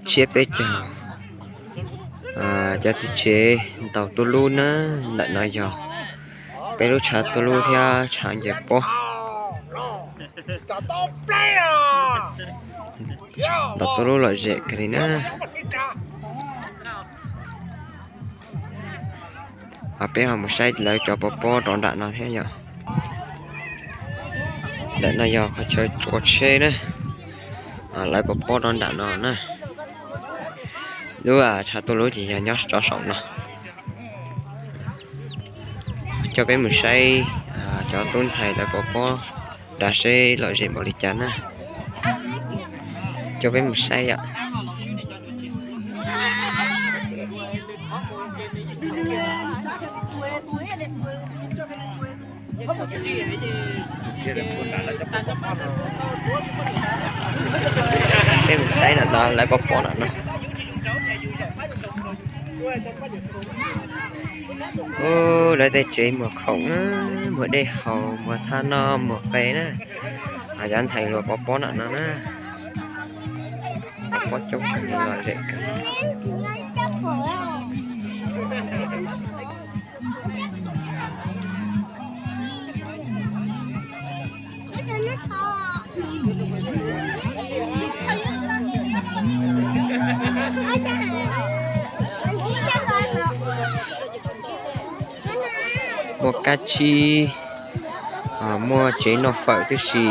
Tsiab peb caug, cov txiv tsev ntaus tuj lub na, ntawm no yog peb lub tshav tuj lub thiab tshav ncaws pob. Ntaus tuj lub lom zem kawg li na. Peb ho mus saib lawv cov pov pob rau nram no thiab yom. Ntawm no yog qhov chaw tsuas tsheb na, lawv pov pob rau nram no na. Lub tshav tuj lub ces yog nyob rau saum no. Coj peb mus saib cov tub ntxhais lawv pov pob nram seb lom zem npaum li cas na. Coj peb mus saib yom. Peb mus saib ntawm no lawv pov pob ntawm no. Lawv tej tsev muag khoom, muag dej haus, muag thaj noj, muag qe na. Cov ntxhais luag pov pob ntawm no na. Pov pob coob kawg li, lom zem kawg. Muaj kab tsib, muaj tsev noj fawm tib si.